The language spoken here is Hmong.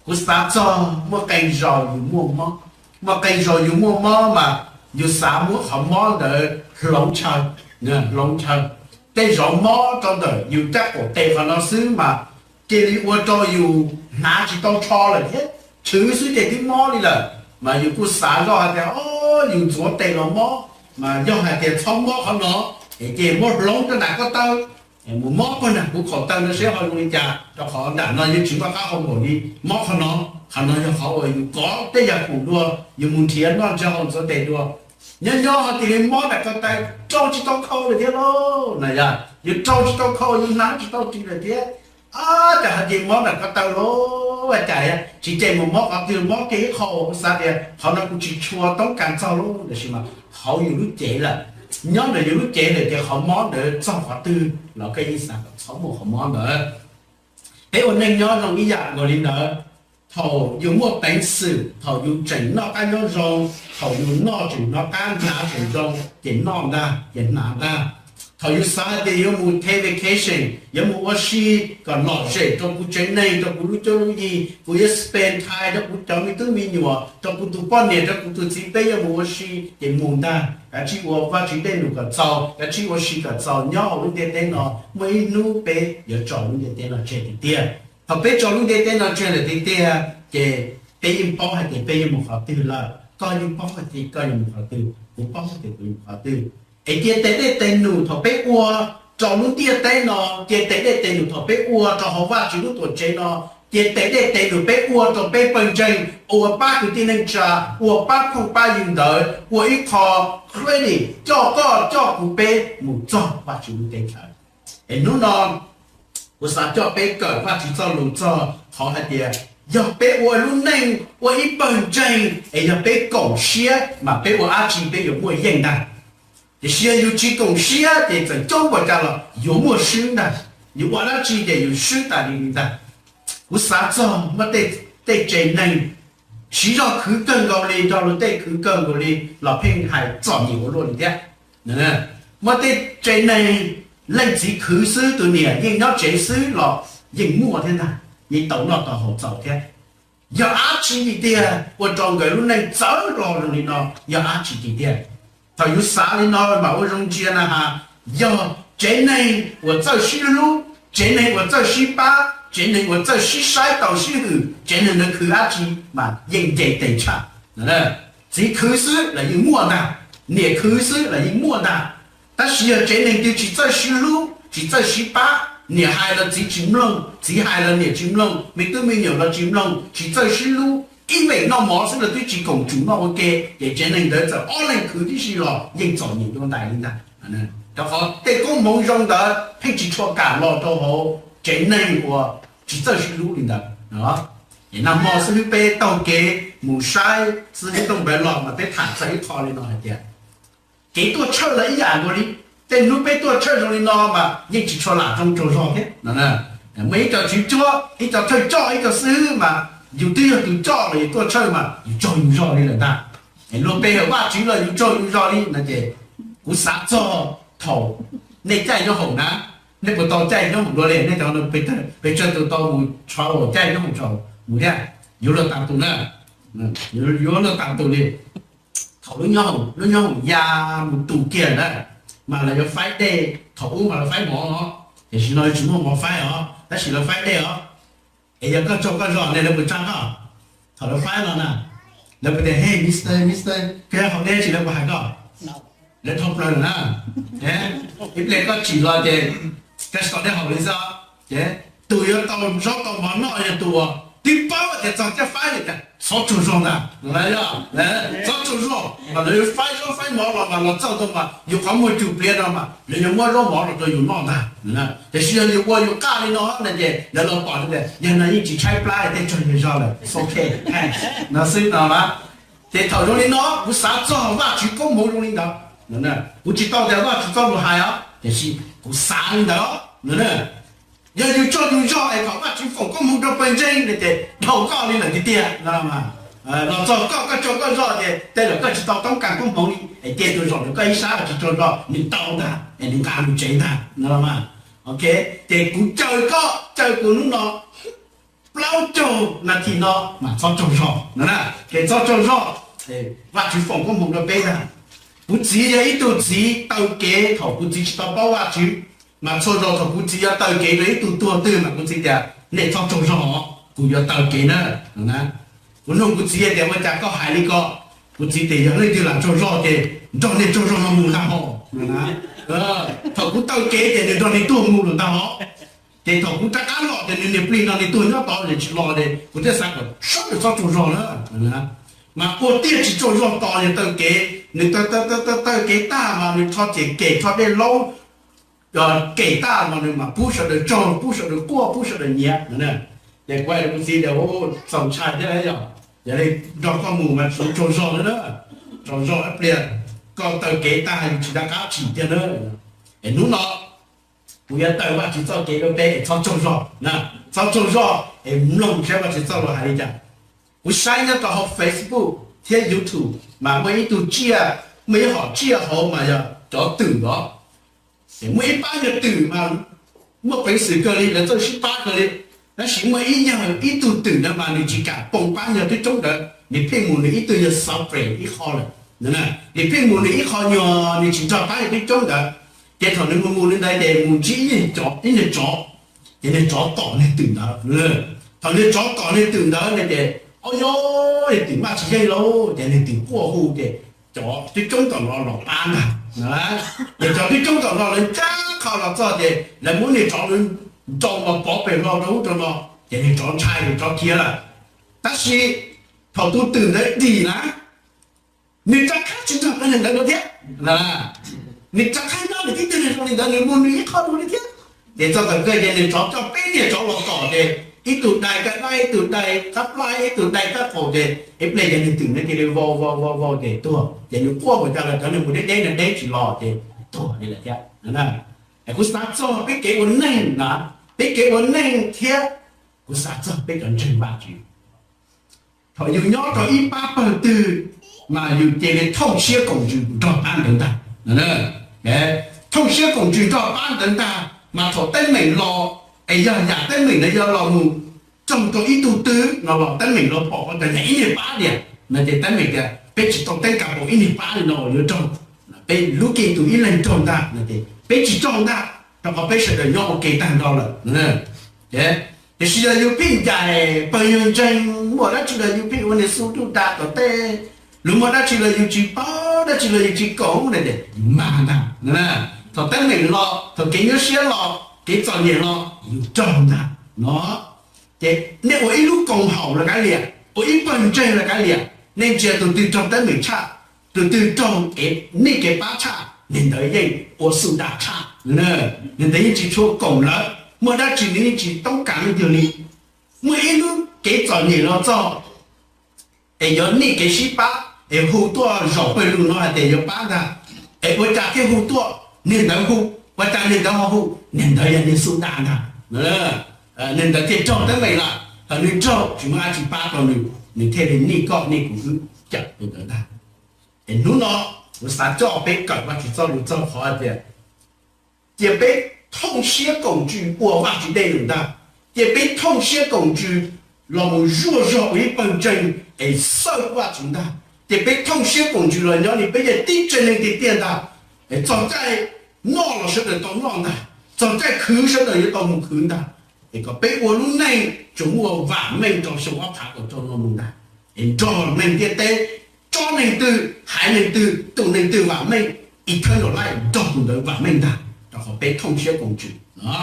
Kuv xav txog muaj qee zaus yus muaj mob, muaj qee zaus yus muaj mob mas yus xav muab qhov mob ntawd hloov chaw, hloov chaw. Tej zaum mob rau ntawm yus caj qaum tes qhov no xwb mas cia li ua rau yus hnav tsis tau tsho lawm thiab, chwv xwb ces twb mob li lawm. Mas yus kuj xav zoj hais tias, o, yus ntxuav tes los mob, mas yog hais tias txhob mob qhov no, es ces muab hloov rau nram ko taw, mus mob puag nram kuv qhov taw no seb ho zoo li cas, rau qhov nram no yeej tsis muaj qab hau npaum li mob qhov no. Qhov no yog qhov uas yus kov tej yam khoom dua, yus mus nrhiav noj nrhiav haus ntxuav tes dua, nyob nyob ho cia li mob nram ko taw, rau tsis tau khau lawm thiab lauj na yom, yus rau tsis tau khau, yus hnav tsis tau ris lawm thiab. Ab, cas ho cia mob nram ko taw lauj, ua cas tsis ces mus mob qhov twg, mob kiag ib qho uas kuv xav tias qhov no kuv tsis tshua toob kas txog lauj, tiam sis mas hauv yus lub cev lawm, nyob ntawm yus lub cev lawm ces qhov mob ntawd txog qhov twg los koj yeej xav kom txhob muaj qhov mob ntawd. Peb ua neej nyob zoo ib yam nkaus li ntawd, thaum yus muaj peev xwm, thaum yus tseem noj qab nyob zoo, thaum yus noj tseem hnov qab, hnav tseem zoo ces noj ntag ces hnav ntag. Thaum yus xav hais tias yuav mus take vacation, yuav mus ua si kom lom zem rau kuv tsev neeg, rau kuv lub cuab lub yig, kuv yuav spend time rau kuv cov me tub me nyuam, rau kuv tus poj niam, rau kuv tus txiv, peb yuav mus ua si ces mus ntag. Kav tsij ua Vajtswv tej num kom txaus, kav tsij ua si kom txaus, nyob hauv lub ntiaj teb no muaj ib hnub peb yuav tso lub ntiaj teb no tseg tiag tiag. Thaum peb tso lub ntiaj teb no tseg lawm tiag tiag ces peb yeej paub hais tias peb yuav mus qhov twg lawm, koj yeej paub hais tias koj yuav mus qhov twg, kuv paub hais tias kuv yuav mus qhov twg. Es cia tes dej tes num thaum peb ua rau lub ntiaj teb no, cia tes dej tes num thaum peb ua rau hauv Vajtswv lub tuam tsev no, cia tes dej tes num peb ua rau peb pawg ntseeg, ua pab kwv tij neej tsa, ua pab phooj pab ywg ntawd, ua ib qho credit coj koj coj kuv peb mus txog Vajtswv lub teb chaws. Es hnub no kuv xav coj peb kawm Vajtswv txoj lus txog qhov hais tias yog peb ua lub neej ua ib pawg ntseeg es yog peb koom siab mas peb ua dab tsi peb yuav muaj yeej ntag. Tiam sis yog yus tsis koom siab ces txawm coob npaum cas los yuav muaj swb ntag. Yus ua dab tsi ces yus swb tas li li ntag. Kuv xav txog muaj tej tsev neeg siv zog khwv kawg nkaus li, nrog luag tej khwv kawg nkaus li los pheej hais txom nyem ua luaj li thiab. Muaj tej tsev neeg leej txiv khwv xwb, tus niam yeej nyob tsev xwb los yeej muaj thiab ntag, yeej tau noj tau haus txaus thiab. Yog dab tsi tiag ua rau nkawd lub neej txawv hlo zoo li no? Yog dab tsi tiag? Thaum yus xav li no mas ua zoo ntsia na has, yog tsev neeg uas txawj sib hlub, tsev neeg uas txawj sib pab, tsev neeg uas txawj sib saib taus sib hwm, tsev neeg ntawd khwv dab tsi mas yeej nce tes tshaj. Txiv khwv xwb los yeej muaj ntag, niam khwv xwb los yeej muaj ntag. Tab sis yog tsev neeg twg tsis txawj sib hlub tsis txawj sib pab, niam hais los txiv tsis mloog, txiv hais los niam tsis mloog, me tub me nyuam los tsis mloog, tsis txawj sib hlub, ib veem noj mov xwb los twb tsis koom tsum noj ua ke, ces tsev neeg ntawd txawm ob leeg khwv tib si los yeej txom nyem dua ntais li ntag. Rau qhov tej koob hmoov zoo ntawd pheej tsis tshua kam los rau hauv tsev neeg uas tsis txawj sib hlub li ntawd. Es nag hmo xib hwb peb taug kev mus saib xib hwb Tooj Npawv los mas peb tham txog ib qho li no hais tias kev tuaj tshawj los ib yam nkaus li. Tej hnub peb tuaj tshawj zoo li no mas yeej tsis tshua lam zoo tsaug zog thiab. Muaj ib co tswv cuab, ib co thawj coj, ib co xib hwb mas yus twb yog tus coj los yus tuaj tshawj mas yus tsaug yus zog li lawm ntag. Es luag pe hawm Vajtswv los yus tsaug yus zog li no ces kuv xav txog thaum nej caij nyob hoom na, nej puas tau caij nyob hoom dua li? Nej cov pes tsawg tus tau mus tshov caij nyob hoom tsaum mus thiab? Yuav luag tas tus na, yuav luag tas tus li. Thaum lub nyob hoom ya mus tus kiag na, mas lawv yuav faib dej, thaum ub mas lawv faib mov os, tiam sis no tsis muaj mov faib os, tab sis lawv faib dej os. Es yog koj tsaug koj zog ne lawv puas tsa koj? Thaum lawv faib no na, lawv puas tias, hey mister, mister, koj yog haus dej tsis? Lawv puas hais koj? Lawv dhau plaws lawm na. Ib pliag koj tsim los ces koj tsis tau dej haus li xwb. Ces tus yuav tau zaub tau mov noj yog tus uas twb paub tias txog caj faib li tias txhob tsaug zog ntag. Txhob tsaug zog mas lawv yuav faib zaub faib mov los mas los txog ntawd mas yus qhov muag cug pliav no mas lawv yuav muab zaub mov los rau yus noj ntag. Tiam sis yog yus ua yus qaj li no na ces lawv los pom tias yog no yeej tsis tshaib plab, tej tsaug yus zog lawm, ok, no xwb no na. Ces thaum zoo li no kuv xav txog Vajtswv koob hmoov zoo li ntawd. Kuv tsis tau tias Vajtswv txoj lus hais os, tiam sis kuv xav li ntawd no. Yog yus tsaug yus zog es kom Vajtswv foom koob hmoov rau pawg ntseeg no ces dhau koj li lawm tiag tiag no. Los txog koj, koj tsaug koj zog ces tej zaum koj tsis tau toob kas koob hmoov li, es cia tus zaum ntawd koj ib sab tsis tsaug zog nws tau ntag es nws nqa mus tsev ntag no. Ok, ces kuv caw koj caw kuv hnub no, plaub caug nas this no mas txhob tsaug zog no na. Ces txhob tsaug zog, Vajtswv foom koob hmoov rau peb ntag. Kuv txiv yog ib tug txiv taw kev thaum kuv txiv tsis tau paub Vajtswv, mas txhua zaus thaum kuv txiv yuav taw kev rau ib tug tuag twg mas kuv txiv tias nej txhob tsaug zog, kuv yuav taw kev na. Kuv nug kuv txiv tias ua cas koj hais li ko? Kuv txiv tias yog leej twg lam tsaug zog ces nrog niag tsaug zog no mus ntag hos. Thaum kuv taw kev ces nws nrog niag tuag mus lawm ntag hos. Ces thaum kuv rov qab los ces nws niag plig nrog niag tuag nyob tod es tsis los es kuv thiaj xav kom sawv daws txhob tsaug zog na. Mas ua tiag tsis tsaug zog tos nws taw kev, nws taw taw taw kev tag mas nws rho cem kem rho dej laub kem tag los nws mam pub sawv daws tsaug, pub sawv daws quaj, pub sawv daws nyiav. Ces kuv hais rau kuv txiv tias txaus ntshai thiab yog, yog li nrog koj mus mas tsuav tsaug zog na, tsaug zog ib pliag koj taw kev tag yus tsis rov qab tsim tiag na. Es hnub no kuv yuav taw Vajtswv txoj kev rau peb es txhob tsaug zog, txhob tsaug zog es mloog saib Vajtswv txoj lus hais li cas. Kuv saib nyob rau hauv Facebook thiab YouTube mas muaj ib tug tsiaj, muaj ib hom tsiaj hauv mas yog cov twm os. Ces muaj ib pab nyuag twm mas muaj peev xwm kawg li, lawv txawj sib pab kawg li. Tab sis muaj ib nyuag ib tug twm ntawd mas nws tsis kam poo pab nyuag twb coob ntawd, nws pheej mus nws ib tug yog xov pem ib qho lawm. Nws pheej mus nws ib qho nyuag, nws tsis nrog pab nyuag twb coob ntawd. Ces thaum nws mus mus li ntawd ces mus ntsib ib nyuag tsov, ces niag tsov tom niag twm ntawd. Thaum niag tsov tom niag twm ntawd no ces ob yog niag twm maj tsis yeej lauj, ces niag twm quaj hu ces cov twb coob tom no los pab ntag. Ces cov twb coob tom no lawv ncaj qha los txog ces lawv muab niag tsov nrau mas pov pem hlo rau ub rau no, ces niag tsov ntshai, niag tsov khiav lawm. Tab sis thaum tus twm ntawd dim na, nws rov qab tsis nrog niag ntawd dua thiab. Nws rov qab nyob nws tib tug niag zoo li ntawd, nws mus nws ib qho dua li thiab. Ces txog thaum kawg ces niag tsov coj peb niag tsov los tom ces ib tug dai kab dab, ib tug dai kab plab, ib tug dai kab qaum ces ib pliag ces niag twm ntawd cia li vau vau vau vau ces tuag. Ces nws quaj mus cas los cov niag mus deb deb no deb tsis los ces tuag li lawm thiab. Es kuv xav txog peb kev ua neeg na, peb kev ua neeg thiab kuv xav txog peb cov ntseeg Vajtswv. Thaum yus nyob rau ib pab pawg twg mas yus cia li thooj siab koom ntsws nrog pab ntawd ntag. Thooj siab koom ntsws nrog pab ntawd ntag, mas thaum teeb meem los es yog yam teeb meem ntawd yog los mus raug rau ib tug twg no los teeb meem los pom ua cas yog ib niag pab tiag no ces teeb meem tias peb tsis tau teeb kas paum ib niag pab li no uas yuav raug, peb lub keeb tus ib leeg raug ntag no ces peb tsis raug ntag, rau qhov peb sawv daws nyob ua ke tag nrho lawm. Tiam sis yog yus pheej ncaim pawg yawg ntseeg, muaj dab tsi los yus pheej ua niag xu ntuj da tom tej, los muaj dab tsi los yus tsis paub, dab tsi los yus tsis koom na ces yus mag ntag. Thaum teeb meem los, thaum kev nyuaj siab los, kev txom nyem los yus raug ntag no. Ces nej ua ib lub koom haum los kav liam, ua ib pawg ntseeg los kav liam, nej ntsia tus twg raug teeb meem tshaj, tus twg raug kev, nej kev pab tshaj, niag ntawd yeej ua xu da tshaj. Niag ntawd yeej tsis tshua koom lawv, muaj dab tsi nws yeej tsis toob kas leej twg li. Muaj ib lub kev txom nyem los txog es yog nej kev sib pab es hu tuaj zaum pawg lug no hais tias yuav pab ntag, es ua cas thiaj hu tuaj, niag ntawd hu, ua cas niag ntawd ho hu, niag ntawd yog niag xu da ntag. Niag ntawd thiaj raug teeb meem lawm, thaum nws raug tsis muaj dab tsi pab rau nws, nws thiaj li nej koj nej kuv wb cawm tus ntawd ntag. Es hnub no kuv xav coj peb kawm Vajtswv txoj lus txog qhov tias cia peb thooj siab koom ntsws ua Vajtswv dej num ntag, cia peb thooj siab koom ntsws los mus zuaj zog ua ib pawg ntseeg es xawj Vajtswv ntag, cia peb thooj siab koom ntsws los nyob li peb yog tib tsev neeg tiag tiag ntag, es txog caij noj los sawv daws tau noj ntag, txog caij khwv sawv daws yuav tau mus khwv ntag, es kom peb ua lub neej tsuas muaj vam meej rau xyoo ob phav kaum rau no mus ntag, es nrog neeg ntiaj teb, tsob neeg twg, haiv neeg twg, tus neeg twg vam meej, eternal life nrog tus ntawd vam meej ntag, rau qhov peb thooj siab koom ntsws no.